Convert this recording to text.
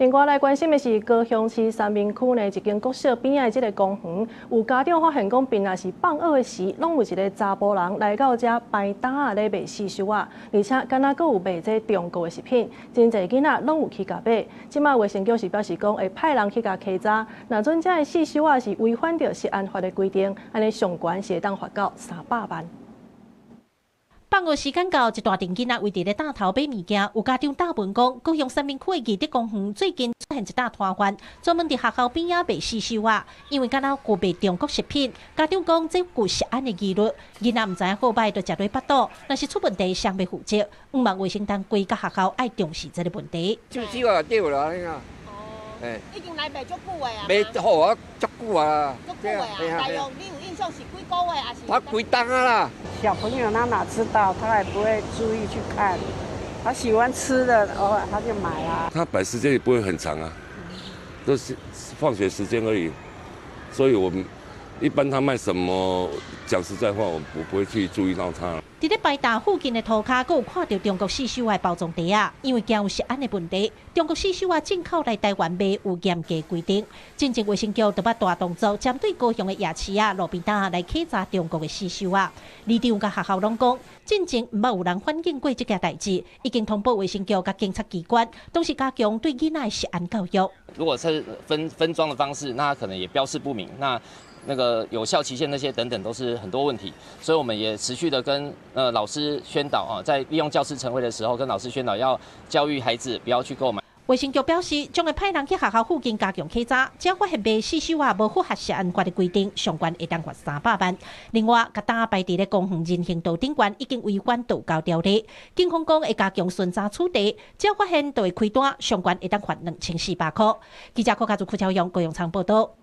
另外來關心的是高雄市三民區呢一間國小邊仔的這个公園，有家長發現講，平若是放學的時，攏有一个查埔人來到遮擺擔仔咧賣四收仔，而且敢若閣有賣這中國的食品，真濟囡仔攏有去共買。這馬衛生局是表示講會派人去共稽查，若準這个四收仔是違反著食安法的規定，按呢上懸是會當罰到300萬。放學時間到，一大陣囡仔圍佇咧檔頭買物件，有家長敲門講，高雄三民區的義德公園最近出現一擔攤販，專門佇學校邊仔賣四收仔，因為敢若有賣中國食品，家長講這有食安的疑慮，囡仔毋知影好䆀，就食落腹肚，若是出問題，誰欲負責？向望衛生單位佮學校愛重視這个問題。就這個對啦，你看。哦。已經來賣足久的啊。賣好啊，足久啊。足久的啊，大約你有印象是幾個月還是？他幾冬啊啦。小朋友他哪知道，他也不會注意去看，他喜歡吃的，偶爾他就買啦。他擺時間也不會很長啊，都是放學時間而已，所以我們一般他賣什麼，講實在話，我不會去注意到他。佇咧擺擔附近的塗跤，閣有看著中國四收仔的包裝袋仔，因為驚有食安的問題，中國四收仔進口來台灣賣有嚴格規定。進前衛生局就捌大動作，針對高雄的夜市仔、路邊攤來稽查中國的四收仔。里長佮學校攏講，進前毋捌有人反映過這件代誌，已經通報衛生局佮警察機關，同時加強對囡仔的食安教育。如果是分裝的方式，那可能也標示不明，那個有效期限那些等等都是很多問題，所以我們也持續的跟老師宣導啊，在利用教師晨會的時候，跟老師宣導要教育孩子不要去購買。衛生局表示，將會派人去學校附近加強稽查，只要發現賣四收仔無符合食安法的規定，上懸會當罰300萬。另外，共擔仔擺佇咧公園人行道頂懸已經違反道交條例，警方講會加強巡查取締，只要發現就會開單，上懸會當罰2400箍。記者柯家祖、柯超勇、高永昌報道。